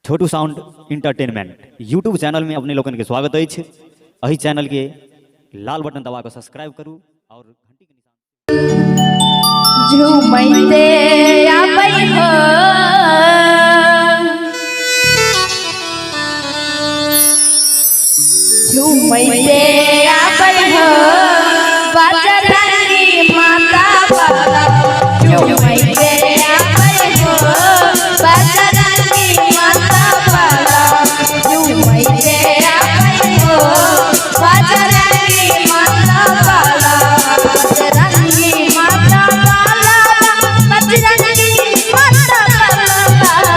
छोटू sound entertainment YouTube channel में अपने लोगन के स्वागत अछि। एहि चैनल के लाल बटन दबा के सब्सक्राइब करू और घंटी के निशान झूमैते आबै हो, झूमैते आबै हो बजरंगी माता बाला, झूमैते आबै हो बजरंगी माता बाला, झूमैते आबै हो बजरंगी माता बाला, बजरंगी माता बाला, बजरंगी माता बाला,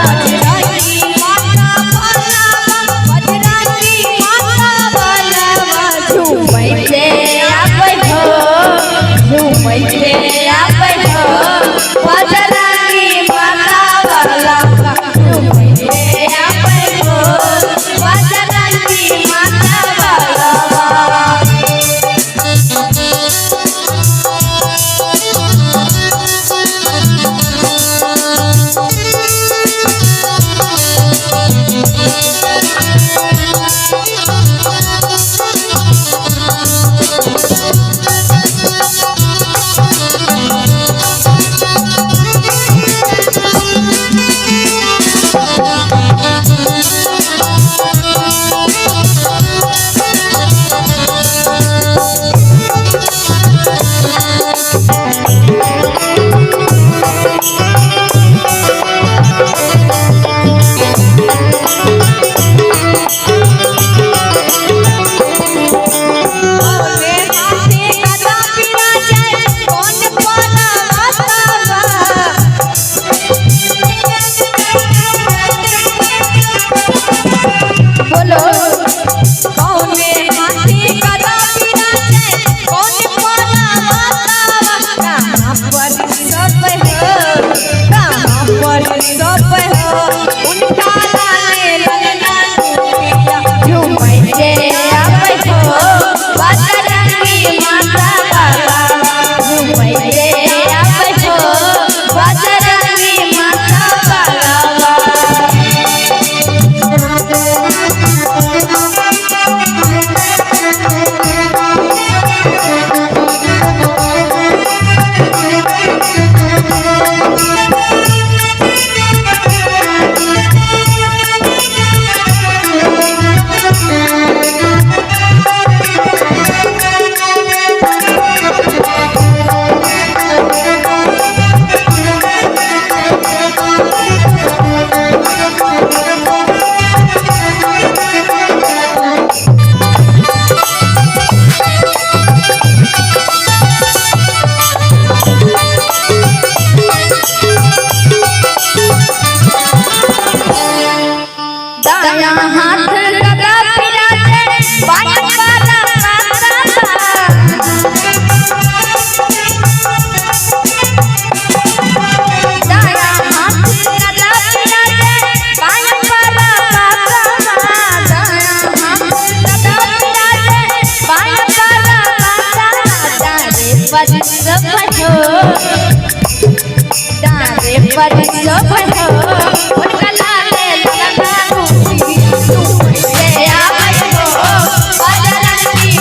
बजरंगी माता बाला, बजरंगी माता बाला, झूमैते आबै हो, झूमैते आबै हो बजरंगी माता बाला, झूमैते आबै हो बजरंगी माता बाला। बोले हाथी गदा बिराजे कौन पाना मातावा, बोलो कौने हाथी गदा बिराजे कौन पाना मातावा, कहाँ पर सब हो, कहाँ पर सब हो उनका लाले लगना कुटिया, झूमैते आबै हो बजरंगी माता बाला, झूमैते आबै हो बजरंगी माता बाला। दाया हाथ गदा बिराजे बायां पारा माता, दाया हाथ गदा बिराजे बायां पारा माता, दाया हाथ गदा बिराजे बायां पारा माता, डारे पर सब हो, डारे पर सब हो उनका लाले लगना कुटिया, झूमैते आबै हो बजरंगी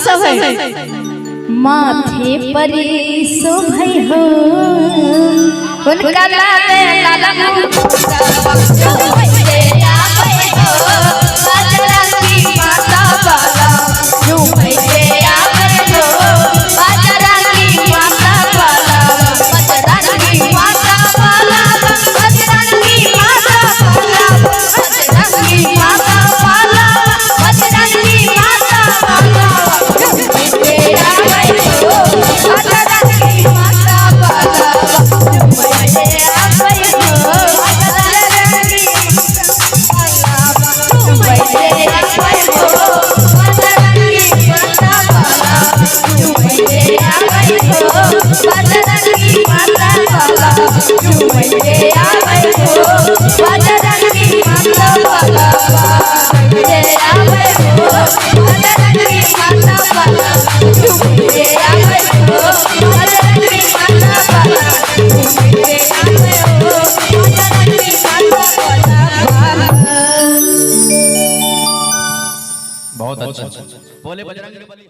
शोभै माथे पर शोभै हो उनका लाले लाला बहुत अच्छा। बोले बजरंग बली।